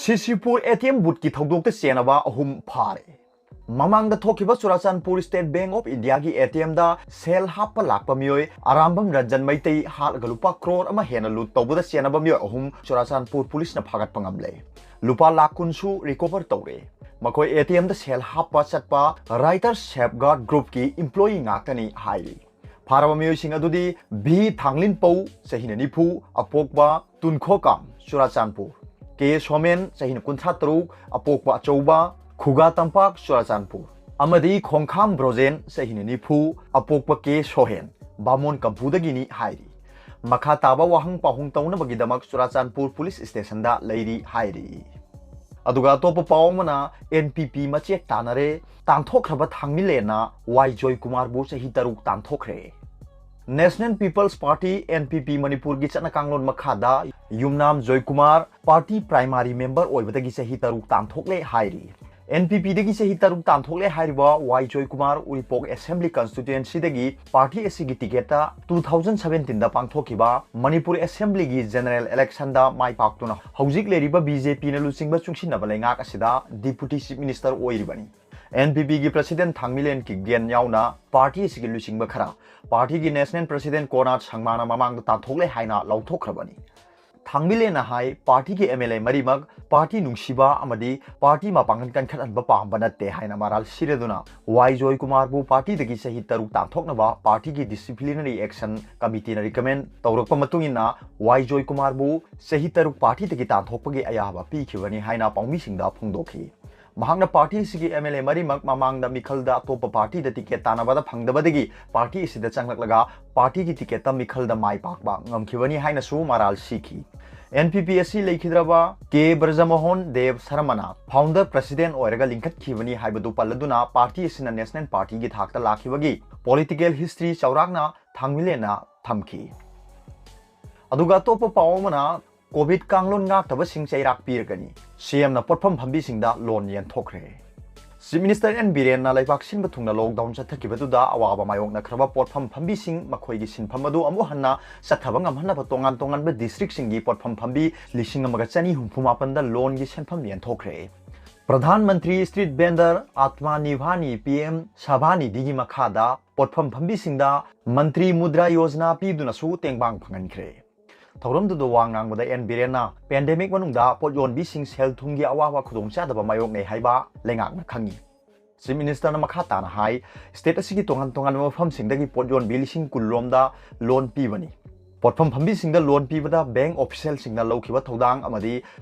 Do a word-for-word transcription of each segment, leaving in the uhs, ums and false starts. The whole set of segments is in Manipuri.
ꯁꯤꯁꯤꯄꯨꯔ ꯑꯦ ꯇꯤ ꯑꯦꯝ ꯕꯨꯠꯀꯤ ꯊꯧꯗꯣꯛꯇ ꯆꯦꯟꯅꯕ ꯑꯍꯨꯝ ꯐꯥꯔꯦ꯫ ꯃꯃꯥꯡꯗ ꯊꯣꯛꯈꯤꯕ ꯆꯨꯔꯥꯆꯥꯟꯄꯨꯔ ꯁ꯭ꯇꯦꯠ ꯕꯦꯡꯛ ꯑꯣꯐ ꯏꯟꯗꯤꯌꯥꯒꯤ ꯑꯦ ꯇꯤ ꯑꯦꯝꯗ ꯁꯦꯜ ꯍꯥꯞꯄ ꯂꯥꯛꯄ ꯃꯤꯑꯣꯏ ꯑꯔꯥꯝꯕꯝ ꯔꯟꯖꯟ ꯃꯩꯇꯩ ꯍꯥꯠꯂꯒ ꯂꯨꯄꯥ ꯀ꯭ꯔꯣꯔ ꯑꯃ ꯍꯦꯟꯅ ꯂꯨꯠ ꯇꯧꯕꯗ ꯆꯦꯟꯅꯕ ꯃꯤꯑꯣꯏ ꯑꯍꯨꯝ ꯆꯨꯔꯥꯆꯥꯟꯄꯨꯔ ꯄꯨꯂꯤꯁꯅ ꯐꯥꯒꯠꯄ ꯉꯝꯂꯦ꯫ ꯂꯨꯄꯥ ꯂꯥꯈ ꯀꯨꯟꯁꯨ ꯔꯤꯀꯣꯚꯔ ꯇꯧꯔꯦ꯫ ꯃꯈꯣꯏ ꯑꯦ ꯇꯤ ꯑꯦꯝꯗ ꯁꯦꯜ ꯍꯥꯞꯄ ꯆꯠꯄ ꯔꯥꯏꯇꯔ ꯁꯦꯐꯒꯥꯔꯗ ꯒ꯭ꯔꯨꯞꯀꯤ ꯏꯝꯄ꯭ꯂꯣꯌꯤ ꯉꯥꯛꯇꯅꯤ ꯍꯥꯏꯔꯤ꯫ ꯐꯥꯔꯕ ꯃꯤꯑꯣꯏꯁꯤꯡ ꯑꯗꯨꯗꯤ ꯚꯤ ꯊꯥꯡꯂꯤꯟꯄꯧ, ꯆꯍꯤꯅ ꯅꯤꯐꯨ, ꯑꯄꯣꯛꯄ ꯇꯨꯟꯈꯣꯀꯥꯝ, ꯆꯨꯔꯥꯆꯥꯟꯄꯨꯔ, ꯀꯦ ꯁꯣꯃꯦꯟ, ꯆꯍꯤꯅ ꯀꯨꯟꯊ꯭ꯔꯥ ꯇꯔꯨꯛ, ꯑꯄꯣꯛꯄ ꯑꯆꯧꯕ, ꯈꯨꯒꯥ ꯇꯝꯄꯥꯛ, ꯆꯨꯔꯥꯆꯥꯟꯄꯨꯔ, ꯑꯃꯗꯤ ꯈꯣꯡꯈꯥꯝ ꯕ꯭ꯔꯣꯖꯦꯟ, ꯆꯍꯤꯅ ꯅꯤꯐꯨ, ꯑꯄꯣꯛꯄ ꯀꯦ ꯁꯣꯍꯦꯟ, ꯕꯥꯃꯣꯟ ꯀꯝꯄꯨꯗꯒꯤꯅꯤ ꯍꯥꯏꯔꯤ꯫ ꯃꯈꯥ ꯇꯥꯕ ꯋꯥꯍꯪ ꯄꯥꯎꯍꯪ ꯇꯧꯅꯕꯒꯤꯗꯃꯛ ꯆꯨꯔꯥꯆꯥꯟꯄꯨꯔ ꯄꯨꯂꯤꯁ ꯁ꯭ꯇꯦꯁꯟꯗ ꯂꯩꯔꯤ ꯍꯥꯏꯔꯤ꯫ ꯑꯗꯨꯒ ꯑꯇꯣꯞꯄ ꯄꯥꯎ ꯑꯃꯅ, ꯑꯦꯟ ꯄꯤ ꯄꯤ ꯃꯆꯦꯠ ꯇꯥꯟꯅꯔꯦ, ꯇꯥꯟꯊꯣꯛꯈ꯭ꯔꯕ ꯊꯥꯡꯃꯤꯂꯦꯟꯅ ꯋꯥꯏ ꯖꯣꯏꯀꯨꯃꯥꯔꯕꯨ ꯆꯍꯤ ꯇꯔꯨꯛ ꯇꯥꯟꯊꯣꯛꯈ꯭ꯔꯦ꯫ National People's Party, N P P, ꯃꯅꯤꯄꯨꯔꯒꯤ ꯆꯠꯅ ꯀꯥꯡꯂꯣꯟ ꯃꯈꯥꯗ ꯌꯨꯝꯅꯥꯝ ꯖꯣꯏꯀꯨꯃꯥꯔ ꯄꯥꯔꯇꯤ ꯄ꯭ꯔꯥꯏꯃꯥꯔꯤ ꯃꯦꯝꯕꯔ ꯑꯣꯏꯕꯗꯒꯤ ꯆꯍꯤ ꯇꯔꯨꯛ ꯇꯥꯟꯊꯣꯛꯂꯦ ꯍꯥꯏꯔꯤ꯫ ꯑꯦꯟ ꯄꯤ ꯄꯤꯗꯒꯤ ꯆꯍꯤ ꯇꯔꯨꯛ ꯇꯥꯟꯊꯣꯛꯂꯦ ꯍꯥꯏꯔꯤꯕ ꯋꯥꯏ ꯖꯣꯏꯀꯨꯃꯥꯔ ꯎꯔꯤꯄꯣꯛ ꯑꯦꯁꯦꯝꯕ꯭ꯂꯤ ꯀꯟꯁꯇꯤꯇ꯭ꯌꯨꯑꯦꯟꯁꯤꯗꯒꯤ ꯄꯥꯔꯇꯤ ꯑꯁꯤꯒꯤ ꯇꯤꯀꯦꯠꯇ two thousand seventeen ꯗ ꯄꯥꯡꯊꯣꯛꯈꯤꯕ ꯃꯅꯤꯄꯨꯔ ꯑꯦꯁꯦꯝꯕ꯭ꯂꯤꯒꯤ ꯖꯦꯅꯔꯦꯜ ꯏꯂꯦꯛꯁꯟꯗ ꯃꯥꯏ ꯄꯥꯛꯇꯨꯅ ꯍꯧꯖꯤꯛ ꯂꯩꯔꯤꯕ ꯕꯤ ꯖꯦ ꯄꯤꯅ ꯂꯨꯆꯤꯡꯕ ꯆꯨꯡꯁꯤꯟꯅꯕ ꯂꯩꯉꯥꯛ ꯑꯁꯤꯗ ꯗꯤꯄꯨꯇꯤ ꯆꯤꯐ ꯃꯤꯅꯤꯁꯇꯔ ꯑꯣꯏꯔꯤꯕꯅꯤ꯫ ꯑꯦꯟ ꯄꯤ ꯄꯤꯒꯤ ꯄ꯭ꯔꯁꯤꯗꯦꯟꯠ ꯊꯥꯡꯃꯤꯂꯦꯟ ꯀꯤꯞꯒꯦꯟ ꯌꯥꯎꯅ ꯄꯥꯔꯇꯤ ꯑꯁꯤꯒꯤ ꯂꯨꯆꯤꯡꯕ ꯈꯔ ꯄꯥꯔꯇꯤꯒꯤ ꯅꯦꯁꯅꯦꯜ ꯄ꯭ꯔꯁꯤꯗꯦꯟꯠ ꯀꯣꯔꯅꯥꯠ ꯁꯪꯃꯥꯅ ꯃꯃꯥꯡꯗ ꯇꯥꯟꯊꯣꯛꯂꯦ ꯍꯥꯏꯅ ꯂꯥꯎꯊꯣꯛꯈ꯭ꯔꯕꯅꯤ꯫ ꯊꯥꯡꯃꯤꯂꯦꯟꯅ ꯍꯥꯏ, ꯄꯥꯔꯇꯤꯒꯤ ꯑꯦꯝ ꯑꯦꯜ ꯑꯦ ꯃꯔꯤꯃꯛ ꯄꯥꯔꯇꯤ ꯅꯨꯡꯁꯤꯕ ꯑꯃꯗꯤ ꯄꯥꯔꯇꯤ ꯃꯄꯥꯡꯒꯜ ꯀꯟꯈꯠꯍꯟꯕ ꯄꯥꯝꯕ ꯅꯠꯇꯦ ꯍꯥꯏꯅ ꯃꯔꯥꯜ ꯁꯤꯔꯗꯨꯅ ꯋꯥꯏ ꯖꯣꯏꯀꯨꯃꯥꯔꯕꯨ ꯄꯥꯔꯇꯤꯗꯒꯤ ꯆꯍꯤ ꯇꯔꯨꯛ ꯇꯥꯟꯊꯣꯛꯅꯕ ꯄꯥꯔꯇꯤꯒꯤ ꯗꯤꯁꯤꯄ꯭ꯂꯤꯅꯔꯤ ꯑꯦꯛꯁꯟ ꯀꯃꯤꯇꯤꯅ ꯔꯤꯀꯃꯦꯟ ꯇꯧꯔꯛꯄ ꯃꯇꯨꯡ ꯏꯟꯅ ꯋꯥꯏ ꯖꯣꯏꯀꯨꯃꯥꯔꯕꯨ ꯆꯍꯤ ꯇꯔꯨꯛ ꯄꯥꯔꯇꯤꯗꯒꯤ ꯇꯥꯟꯊꯣꯛꯄꯒꯤ ꯑꯌꯥꯕ ꯄꯤꯈꯤꯕꯅꯤ ꯍꯥꯏꯅ ꯄꯥꯎꯃꯤꯁꯤꯡꯗ ꯐꯣꯡꯗꯣꯛꯈꯤ꯫ ꯃꯍꯥꯛꯅ ꯄꯥꯔꯇꯤ ꯑꯁꯤꯒꯤ ꯑꯦꯝ ꯑꯦꯜ ꯑꯦ ꯃꯔꯤꯃꯛ ꯃꯃꯥꯡꯗ ꯃꯤꯈꯜꯗ ꯑꯇꯣꯞꯄ ꯄꯥꯔꯇꯤꯗ ꯇꯤꯀꯦꯠ ꯇꯥꯟꯅꯕꯗ ꯐꯪꯗꯕꯗꯒꯤ ꯄꯥꯔꯇꯤ ꯑꯁꯤꯗ ꯆꯪꯂꯛꯂꯒ ꯄꯥꯔꯇꯤꯒꯤ ꯇꯤꯀꯦꯠꯇ ꯃꯤꯈꯜꯗ ꯃꯥꯏ ꯄꯥꯛꯄ ꯉꯝꯈꯤꯕꯅꯤ ꯍꯥꯏꯅꯁꯨ ꯃꯔꯥꯜ ꯁꯤꯈꯤ꯫ ꯑꯦꯟ ꯄꯤ ꯄꯤ ꯑꯁꯤ ꯂꯩꯈꯤꯗ꯭ꯔꯕ ꯀꯦ ꯕ꯭ꯔꯖꯃꯣꯍꯟ ꯗꯦꯕ ꯁꯔꯃꯅ ꯐꯥꯎꯟꯗꯔ ꯄ꯭ꯔꯁꯤꯗꯦꯟꯠ ꯑꯣꯏꯔꯒ ꯂꯤꯡꯈꯠꯈꯤꯕꯅꯤ ꯍꯥꯏꯕꯗꯨ ꯄꯜꯂꯗꯨꯅ ꯄꯥꯔꯇꯤ ꯑꯁꯤꯅ ꯅꯦꯁꯅꯦꯜ ꯄꯥꯔꯇꯤꯒꯤ ꯊꯥꯛꯇ ꯂꯥꯛꯈꯤꯕꯒꯤ ꯄꯣꯂꯤꯇꯤꯀꯦꯜ ꯍꯤꯁꯇ꯭ꯔꯤ ꯆꯥꯎꯔꯥꯛꯅ ꯊꯥꯡꯃꯤꯂꯦꯟꯅ ꯊꯝꯈꯤ꯫ ꯑꯗꯨꯒ ꯑꯇꯣꯞꯄ ꯄꯥꯎ ꯑꯃꯅ, ꯀꯣꯚꯤꯗ ꯀꯥꯡꯂꯣꯟ ꯉꯥꯛꯇꯕꯁꯤꯡ ꯆꯩꯔꯥꯛ ꯄꯤꯔꯒꯅꯤ, ꯁꯤ ꯑꯦꯝꯅ ꯄꯣꯠꯐꯝ ꯐꯝꯕꯤꯁꯤꯡꯗ ꯂꯣꯟ ꯌꯦꯟꯊꯣꯛꯈ꯭ꯔꯦ꯫ ꯆꯤꯐ ꯃꯤꯅꯤꯁꯇꯔ ꯑꯦꯟ ꯕꯤꯔꯦꯟꯅ ꯂꯩꯕꯥꯛ ꯁꯤꯟꯕ ꯊꯨꯡꯅ ꯂꯣꯛꯗꯥꯎꯟ ꯆꯠꯊꯈꯤꯕꯗꯨꯗ ꯑꯋꯥꯕ ꯃꯥꯌꯣꯛꯅꯈ꯭ꯔꯕ ꯄꯣꯠꯐꯝ ꯐꯝꯕꯤꯁꯤꯡ ꯃꯈꯣꯏꯒꯤ ꯁꯤꯟꯐꯝ ꯑꯗꯨ ꯑꯃꯨꯛ ꯍꯟꯅ ꯆꯠꯊꯕ ꯉꯝꯍꯟꯅꯕ ꯇꯣꯉꯥꯟ ꯇꯣꯉꯥꯟꯕ ꯗꯤꯁꯇ꯭ꯔꯤꯛꯁꯤꯡꯒꯤ ꯄꯣꯠꯐꯝ ꯐꯝꯕꯤ ꯂꯤꯁꯤꯡ ꯑꯃꯒ ꯆꯅꯤ ꯍꯨꯝꯐꯨ ꯃꯥꯄꯟꯗ ꯂꯣꯟꯒꯤ ꯁꯦꯟꯐꯝ ꯌꯦꯟꯊꯣꯛꯈ꯭ꯔꯦ꯫ Pradhan Mantri street vendor ꯑꯥꯇꯃꯥ ꯅꯤꯔꯚꯥꯅꯤ, P M ꯁꯥꯚꯥꯅꯤꯙꯤꯒꯤ ꯃꯈꯥꯗ ꯄꯣꯠꯐꯝ ꯐꯝꯕꯤꯁꯤꯡꯗ ꯃꯟꯇ꯭ꯔꯤ ꯃꯨꯗ꯭ꯔꯥ ꯌꯣꯖꯅꯥ ꯄꯤꯗꯨꯅꯁꯨ ꯇꯦꯡꯕꯥꯡ ꯐꯪꯍꯟꯈ꯭ꯔꯦ꯫ ꯊꯧꯔꯝꯗꯨꯗ ꯋꯥ ꯉꯥꯡꯕꯗ ꯑꯦꯟ ꯕꯤꯔꯦꯟꯅ ꯄꯦꯟꯗꯦꯃꯤꯛ ꯃꯅꯨꯡꯗ ꯄꯣꯠ ꯌꯣꯟꯕꯤꯁꯤꯡ ꯁꯦꯜ ꯊꯨꯝꯒꯤ ꯑꯋꯥꯕ ꯈꯨꯗꯣꯡꯆꯥꯗꯕ ꯃꯥꯌꯣꯛꯅꯩ ꯍꯥꯏꯕ ꯂꯩꯉꯥꯛꯅ ꯈꯪꯏ꯫ ꯆꯤꯐ ꯃꯤꯅꯤꯁꯇꯔꯅ ꯃꯈꯥ ꯇꯥꯅ ꯍꯥꯏ, ꯁ꯭ꯇꯦꯠ ꯑꯁꯤꯒꯤ ꯇꯣꯉꯥꯟ ꯇꯣꯉꯥꯟꯕ ꯃꯐꯝꯁꯤꯡꯗꯒꯤ ꯄꯣꯠ ꯌꯣꯟꯕꯤ ꯂꯤꯁꯤꯡ ꯀꯨꯟ ꯔꯣꯝꯗ ꯂꯣꯟ ꯄꯤꯕꯅꯤ꯫ ꯄꯣꯠꯐꯝ ꯐꯝꯕꯤꯁꯤꯡꯗ ꯂꯣꯟ ꯄꯤꯕꯗ ꯕꯦꯡꯛ ꯑꯣꯐꯤꯁꯤꯌꯦꯜꯁꯤꯡꯅ ꯂꯧꯈꯤꯕ ꯊꯧꯗꯥꯡ ꯑꯃꯗꯤ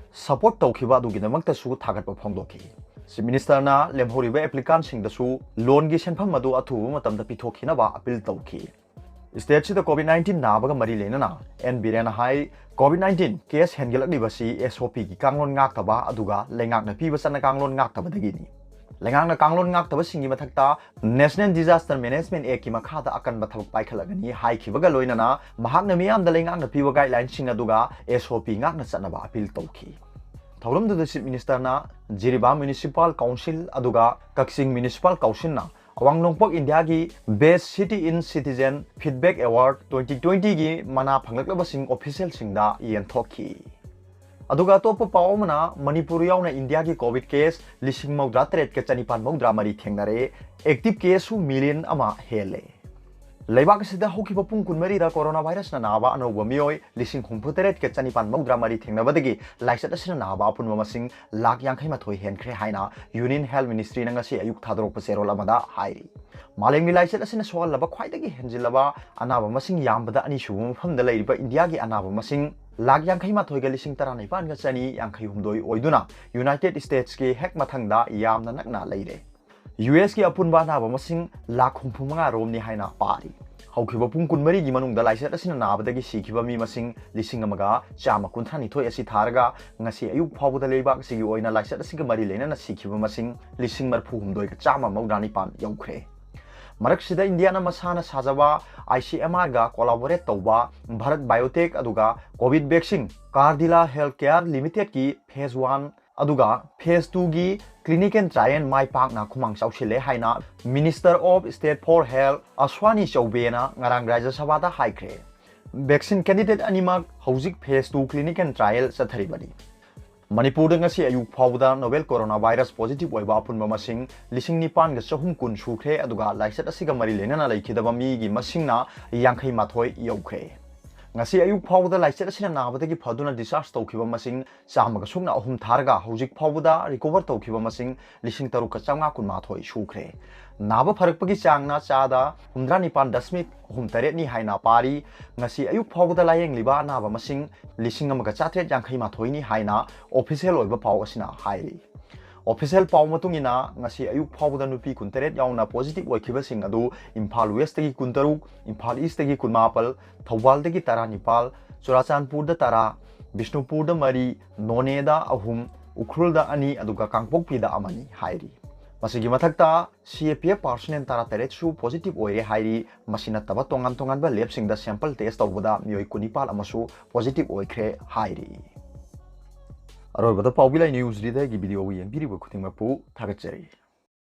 ꯁꯄꯣꯔꯠ ꯇꯧꯈꯤꯕ ꯑꯗꯨꯒꯤꯗꯃꯛꯇꯁꯨ ꯊꯥꯒꯠꯄ ꯐꯣꯡꯗꯣꯛꯈꯤ꯫ ꯆꯤꯐ ꯃꯤꯅꯤꯁꯇꯔꯅ ꯂꯦꯝꯍꯧꯔꯤꯕ ꯑꯦꯄ꯭ꯂꯤꯀꯥꯟꯁꯤꯡꯗꯁꯨ ꯂꯣꯟꯒꯤ ꯁꯦꯟꯐꯝ ꯑꯗꯨ ꯑꯊꯨꯕ ꯃꯇꯝꯗ ꯄꯤꯊꯣꯛꯈꯤꯅꯕ ꯑꯄꯤꯜ ꯇꯧꯈꯤ꯫ ꯁ꯭ꯇꯦꯠꯁꯤꯗ ꯀꯣꯚꯤꯗ ꯅꯥꯏꯟꯇꯤꯟ ꯅꯥꯕꯒ ꯃꯔꯤ ꯂꯩꯅꯅ ꯑꯦꯟ ꯕꯤꯔꯦꯟꯅ ꯍꯥꯏ, ꯀꯣꯚꯤꯗ ꯅꯥꯏꯟꯇꯤꯟ ꯀꯦꯁ ꯍꯦꯟꯒꯠꯂꯛꯂꯤꯕꯁꯤ ꯑꯦꯁ ꯑꯣ ꯄꯤꯒꯤ ꯀꯥꯡꯂꯣꯟ ꯉꯥꯛꯇꯕ ꯑꯗꯨꯒ ꯂꯩꯉꯥꯛꯅ ꯄꯤꯕ ꯆꯠꯅ ꯀꯥꯡꯂꯣꯟ ꯉꯥꯛꯇꯕꯗꯒꯤꯅꯤ꯫ ꯂꯩꯉꯥꯛꯅ ꯀꯥꯡꯂꯣꯟ ꯉꯥꯛꯇꯕꯁꯤꯡꯒꯤ ꯃꯊꯛꯇ ꯅꯦꯁꯅꯦꯜ ꯗꯤꯖꯥꯁꯇꯔ ꯃꯦꯅꯦꯖꯃꯦꯟꯠ ꯑꯦꯛꯀꯤ ꯃꯈꯥꯗ ꯑꯀꯟꯕ ꯊꯕꯛ ꯄꯥꯏꯈꯠꯂꯒꯅꯤ ꯍꯥꯏꯈꯤꯕꯒ ꯂꯣꯏꯅꯅ ꯃꯍꯥꯛꯅ ꯃꯤꯌꯥꯝꯗ ꯂꯩꯉꯥꯛꯅ ꯄꯤꯕ ꯒꯥꯏꯗꯂꯥꯏꯟꯁꯤꯡ ꯑꯗꯨꯒ ꯑꯦꯁ ꯑꯣ ꯄꯤ ꯉꯥꯛꯅ ꯆꯠꯅꯕ ꯑꯄꯤꯜ ꯇꯧꯈꯤ꯫ ꯊꯧꯔꯝꯗꯨꯗ ꯆꯤꯐ ꯃꯤꯅꯤꯁꯇꯔꯅ ꯖꯤꯔꯤꯕꯥꯝ ꯃ꯭ꯌꯨꯅꯤꯁꯤꯄꯥꯜ ꯀꯥꯎꯟꯁꯤꯜ ꯑꯗꯨꯒ ꯀꯛꯆꯤꯡ ꯃ꯭ꯌꯨꯅꯤꯁꯤꯄꯥꯜ ꯀꯥꯎꯟꯁꯤꯜꯅ ꯑꯋꯥꯡ ꯅꯣꯡꯄꯣꯛ ꯏꯟꯗꯤꯌꯥꯒꯤ ꯕꯦꯁ꯭ꯠ ꯁꯤꯇꯤ ꯏꯟ ꯁꯤꯇꯤꯖꯦꯟ ꯐꯤꯗꯕꯦꯛ ꯑꯦꯋꯥꯔꯗ ꯇ꯭ꯋꯦꯟꯇꯤ ꯇ꯭ꯋꯦꯟꯇꯤꯒꯤ ꯃꯅꯥ ꯐꯪꯂꯛꯂꯕꯁꯤꯡ ꯑꯣꯐꯤꯁꯤꯌꯦꯜꯁꯤꯡꯗ ꯌꯦꯟꯊꯣꯛꯈꯤ꯫ ꯑꯗꯨꯒ ꯑꯇꯣꯞꯄ ꯄꯥꯎ ꯑꯃꯅ, ꯃꯅꯤꯄꯨꯔ ꯌꯥꯎꯅ ꯏꯟꯗꯤꯌꯥꯒꯤ ꯀꯣꯚꯤꯗ ꯀꯦꯁ ꯂꯤꯁꯤꯡ ꯃꯧꯗ꯭ꯔꯥ ꯇꯔꯦꯠꯀ ꯆꯅꯤꯄꯥꯟ ꯃꯧꯗ꯭ꯔꯥ ꯃꯔꯤ ꯊꯦꯡꯅꯔꯦ, ꯑꯦꯛꯇꯤꯚ ꯀꯦꯁꯁꯨ ꯃꯤꯂꯤꯌꯟ ꯑꯃ ꯍꯦꯜꯂꯦ꯫ ꯂꯩꯕꯥꯛ ꯑꯁꯤꯗ ꯍꯧꯈꯤꯕ ꯄꯨꯡ ꯀꯨꯟꯃꯔꯤꯗ ꯀꯣꯔꯣꯅꯥ ꯚꯥꯏꯔꯁꯅ ꯅꯥꯕ ꯑꯅꯧꯕ ꯃꯤꯑꯣꯏ ꯂꯤꯁꯤꯡ ꯍꯨꯝꯐꯨ ꯇꯔꯦꯠꯀ ꯆꯅꯤꯄꯥꯟ ꯃꯧꯗ꯭ꯔꯥ ꯃꯔꯤ ꯊꯦꯡꯅꯕꯗꯒꯤ ꯂꯥꯏꯆꯠ ꯑꯁꯤꯅ ꯅꯥꯕ ꯑꯄꯨꯟꯕ ꯃꯁꯤꯡ ꯂꯥꯈ ꯌꯥꯡꯈꯩ ꯃꯥꯊꯣꯏ ꯍꯦꯟꯈ꯭ꯔꯦ ꯍꯥꯏꯅ ꯌꯨꯅꯤꯌꯟ ꯍꯦꯜꯊ ꯃꯤꯅꯤꯁꯇ꯭ꯔꯤꯅ ꯉꯁꯤ ꯑꯌꯨꯛ ꯊꯥꯗꯣꯔꯛꯄ ꯆꯦꯔꯣꯜ ꯑꯃꯗ ꯍꯥꯏꯔꯤ꯫ ꯃꯥꯂꯦꯝꯒꯤ ꯂꯥꯏꯆꯠ ꯑꯁꯤꯅ ꯁꯣꯛꯍꯜꯂꯕ ꯈ꯭ꯋꯥꯏꯗꯒꯤ ꯍꯦꯟꯖꯤꯜꯂꯕ ꯑꯅꯥꯕ ꯃꯁꯤꯡ ꯌꯥꯝꯕꯗ ꯑꯅꯤꯁꯨꯕ ꯃꯐꯝꯗ ꯂꯩꯔꯤꯕ ꯏꯟꯗꯤꯌꯥꯒꯤ ꯑꯅꯥꯕ ꯃꯁꯤꯡ ꯂꯥꯈ ꯌꯥꯡꯈꯩ ꯃꯥꯊꯣꯏꯒ ꯂꯤꯁꯤꯡ ꯇꯔꯥꯅꯤꯄꯥꯟꯒ ꯆꯅꯤ ꯌꯥꯡꯈꯩ ꯍꯨꯝꯗꯣꯏ ꯑꯣꯏꯗꯨꯅ ꯌꯨꯅꯥꯏꯇꯦꯗ ꯁ꯭ꯇꯦꯠꯁꯀꯤ ꯍꯦꯛ ꯃꯊꯪꯗ ꯌꯥꯝꯅ ꯅꯛꯅ ꯂꯩꯔꯦ꯫ ꯌꯨ ꯑꯦꯁꯀꯤ ꯑꯄꯨꯟꯕ ꯑꯅꯥꯕ ꯃꯁꯤꯡ ꯂꯥꯈ ꯍꯨꯝꯐꯨ ꯃꯉꯥ ꯔꯣꯝꯅꯤ ꯍꯥꯏꯅ ꯄꯥꯔꯤ꯫ ꯍꯧꯈꯤꯕ ꯄꯨꯡ ꯀꯨꯟꯃꯔꯤꯒꯤ ꯃꯅꯨꯡꯗ ꯂꯥꯏꯆꯠ ꯑꯁꯤꯅ ꯅꯥꯕꯗꯒꯤ ꯁꯤꯈꯤꯕ ꯃꯤ ꯃꯁꯤꯡ ꯂꯤꯁꯤꯡ ꯑꯃꯒ ꯆꯥꯝꯃ ꯀꯨꯟꯊ꯭ꯔꯥ ꯅꯤꯊꯣꯏ ꯑꯁꯤ ꯊꯥꯔꯒ ꯉꯁꯤ ꯑꯌꯨꯛ ꯐꯥꯎꯕꯗ ꯂꯩꯕꯥꯛ ꯑꯁꯤꯒꯤ ꯑꯣꯏꯅ ꯂꯥꯏꯆꯠ ꯑꯁꯤꯒ ꯃꯔꯤ ꯂꯩꯅꯅ ꯁꯤꯈꯤꯕ ꯃꯁꯤꯡ ꯂꯤꯁꯤꯡ ꯃꯔꯤꯐꯨ ꯍꯨꯝꯗꯣꯏꯒ ꯆꯥꯝꯃ ꯃꯧꯗ꯭ꯔꯥ ꯅꯤꯄꯥꯟ ꯌꯧꯈ꯭ꯔꯦ꯫ ꯃꯔꯛꯁꯤꯗ ꯏꯟꯗꯤꯌꯥꯅ ꯃꯁꯥꯅ ꯁꯥꯖꯕ ꯑꯥꯏ ꯁꯤ ꯑꯦꯝ ꯑꯥꯔꯒ ꯀꯣꯂꯥꯕꯣꯔꯦꯠ ꯇꯧꯕ ꯚꯥꯔꯠ ꯕꯥꯏꯑꯣꯇꯦꯛ ꯑꯗꯨꯒ Covid vaccine Cadila health care ꯂꯤꯃꯤꯇꯦꯗꯀꯤ ꯐꯦꯖ ꯋꯥꯟ ꯑꯗꯨꯒ phase twoꯒꯤ clinical trial ꯃꯥꯏ ꯄꯥꯛꯅ ꯈꯨꯃꯥꯡ ꯆꯥꯎꯁꯤꯜꯂꯦ ꯍꯥꯏꯅ Minister of State for Health ꯑꯁ꯭ꯋꯥꯅꯤ ꯆꯧꯕꯦꯅ ꯉꯔꯥꯡ ꯔꯥꯖ꯭ꯌ ꯁꯚꯥꯗ ꯍꯥꯏꯈ꯭ꯔꯦ꯫ Vaccine candidate ꯑꯅꯤꯃꯛ ꯍꯧꯖꯤꯛ phase two clinical trial ꯆꯠꯊꯔꯤꯕꯅꯤ꯫ ꯃꯅꯤꯄꯨꯔꯗ ꯉꯁꯤ ꯑꯌꯨꯛ ꯐꯥꯎꯕꯗ novel coronavirus positive ꯑꯣꯏꯕ ꯑꯄꯨꯟꯕ ꯃꯁꯤꯡ ꯂꯤꯁꯤꯡ ꯅꯤꯄꯥꯟꯒ ꯆꯍꯨꯝ ꯀꯨꯟ ꯁꯨꯈ꯭ꯔꯦ, ꯑꯗꯨꯒ ꯂꯥꯏꯆꯠ ꯑꯁꯤꯒ ꯃꯔꯤ ꯂꯩꯅꯅ ꯂꯩꯈꯤꯗꯕ ꯃꯤꯒꯤ ꯃꯁꯤꯡꯅ ꯌꯥꯡꯈꯩ ꯃꯥꯊꯣꯏ ꯌꯧꯈ꯭ꯔꯦ꯫ ꯉꯁꯤ ꯑꯌꯨꯛ ꯐꯥꯎꯕꯗ ꯂꯥꯏꯆꯠ ꯑꯁꯤꯅ ꯅꯥꯕꯗꯒꯤ ꯐꯗꯨꯅ discharge ꯇꯧꯈꯤꯕ ꯃꯁꯤꯡ ꯆꯥꯝꯃꯒ ꯁꯨꯞꯅ ꯑꯍꯨꯝ ꯊꯥꯔꯒ ꯍꯧꯖꯤꯛ ꯐꯥꯎꯕꯗ recover ꯇꯧꯈꯤꯕ ꯃꯁꯤꯡ ꯂꯤꯁꯤꯡ ꯇꯔꯨꯛꯀ ꯆꯥꯝꯃꯉꯥ ꯀꯨꯟꯃꯥꯊꯣꯏ ꯁꯨꯈ꯭ꯔꯦ꯫ ꯅꯥꯕ ꯐꯔꯛꯄꯒꯤ ꯆꯥꯡꯅ ꯆꯥꯗ ꯍꯨꯝꯗ꯭ꯔꯥ ꯅꯤꯄꯥꯟ ꯗꯁꯃꯤꯛ ꯑꯍꯨꯝ ꯇꯔꯦꯠꯅꯤ ꯍꯥꯏꯅ ꯄꯥꯔꯤ꯫ ꯉꯁꯤ ꯑꯌꯨꯛ ꯐꯥꯎꯕꯗ ꯂꯥꯌꯦꯡꯂꯤꯕ ꯑꯅꯥꯕ ꯃꯁꯤꯡ ꯂꯤꯁꯤꯡ ꯑꯃꯒ ꯆꯥꯇ꯭ꯔꯦꯠ ꯌꯥꯡꯈꯩ ꯃꯥꯊꯣꯏꯅꯤ ꯍꯥꯏꯅ official ꯑꯣꯏꯕ ꯄꯥꯎ ꯑꯁꯤꯅ ꯍꯥꯏꯔꯤ꯫ Official ꯄꯥꯎ ꯃꯇꯨꯡ ꯏꯟꯅ ꯉꯁꯤ ꯑꯌꯨꯛ ꯐꯥꯎꯕꯗ ꯅꯨꯄꯤ ꯀꯨꯟꯇꯔꯦꯠ ꯌꯥꯎꯅ positive ꯑꯣꯏꯈꯤꯕꯁꯤꯡ ꯑꯗꯨ ꯏꯝꯐꯥꯜ Westꯇꯒꯤ ꯀꯨꯟꯇꯔꯨꯛ, ꯏꯝꯐꯥꯜ Eastꯇꯒꯤ ꯀꯨꯟꯃꯥꯄꯜ, ꯊꯧꯕꯥꯜꯗꯒꯤ ꯇꯔꯥꯅꯤꯄꯥꯜ, ꯆꯨꯔꯥꯆꯥꯟꯄꯨꯔꯗ ꯇꯔꯥ, ꯕꯤꯁꯅꯨꯄꯨꯔꯗ ꯃꯔꯤ, ꯅꯣꯅꯦꯗ ꯑꯍꯨꯝ, ꯎꯈ꯭ꯔꯨꯜꯗ ꯑꯅꯤ, ꯑꯗꯨꯒ ꯀꯥꯡꯄꯣꯛꯄꯤꯗ ꯑꯃꯅꯤ ꯍꯥꯏꯔꯤ꯫ ꯃꯁꯤꯒꯤ ꯃꯊꯛꯇ C A P F personnel ꯇꯔꯥꯇꯔꯦꯠꯁꯨ positive ꯑꯣꯏꯔꯦ ꯍꯥꯏꯔꯤ꯫ ꯃꯁꯤ ꯅꯠꯇꯕ ꯇꯣꯉꯥꯟ ꯇꯣꯉꯥꯟꯕ labꯁꯤꯡꯗ sample test ꯇꯧꯕꯗ ꯃꯤꯑꯣꯏ ꯀꯨꯟꯅꯤꯄꯥꯜ ꯑꯃꯁꯨ positive ꯑꯣꯏꯈ꯭ꯔꯦ ꯍꯥꯏꯔꯤ꯫ ꯑꯔꯣꯏꯕꯗ ꯄꯥꯎꯕꯤ ꯂꯥꯏ news readerꯒꯤ video ꯌꯦꯡꯕꯤꯔꯤꯕ ꯈꯨꯗꯤꯡꯃꯛꯄꯨ ꯊꯥꯒꯠꯆꯔꯤ꯫